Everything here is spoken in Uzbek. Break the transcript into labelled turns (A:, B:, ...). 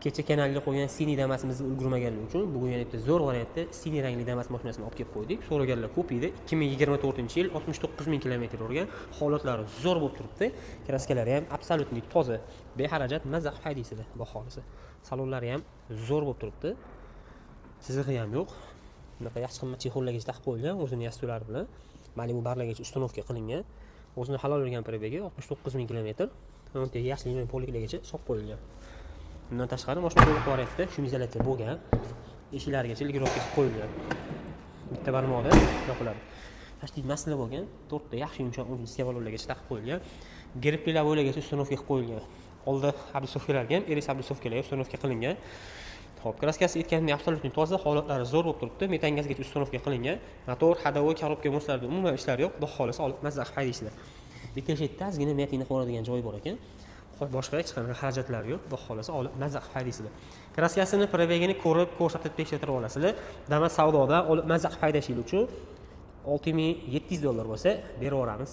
A: Kecha kanalga qo'ygan синий Damasimizni ulgurmaganligi uchun bugun yana bitta zo'r variantda синий rangli Damas mashinasini olib kelib qo'ydik. So'raganlar ko'p edi. 2024-yil, 69 ming kilometr yurgan, holatlari zo'r bo'lib turibdi. Краска lari ham абсолютный toza. Bexarajat, mazza qilib haydaysizlar, xudo xohlasa. Salonlari ham zo'r bo'lib turibdi. Chizig'i ham yo'q. Bunaqa yaxshi qimmat чехол largacha taqib qo'yilgan, o'zini yostiqlari bilan. Malibu barlargacha установка qilingan. O'zini halol yurgan пробег i 69 ming kilometr. Uni yaxshi limon полик largacha solib qo'yilgan. Bundan tashqari, mashina to'liq variantda шумоизоляция bo'lgan. Eshiklarigacha регулировка si qo'yilgan. Bitta barmoqda yopiladi. Почти масло bo'lgan. To'rtta yaxshi yumshoq diska balonlargacha taqib qo'yilgan. Гриб лобовой largacha установка qilib qo'yilgan. Oldi облицовка larga ham RS облицовка larga установка qilingan. Xo'p, краска si, aytganimdek, абсолютно toza, holatlari zo'r bo'lib turibdi. Metan gazgacha установка qilingan. Motor, ходовой, коробка, мост larda umuman ishlari yo'q. Xudo xohlasa, olib mazza qilib haydaysizlar. Bitta chetda ozgina вмятина qo'yadigan joyi bor ekan. Xo'p, boshqa hech qanaqa xarajatlari yo'q. Xudo xohlasa, olib mazza qilib haydaysizlar. Краска sini, пробег ini ko'rib, ko'rsatib tekshirtirib olasizlar. Damas savdoda olib mazza qilib haydashingiz uchun 6700 dollar bo'lsa berib yuboramiz.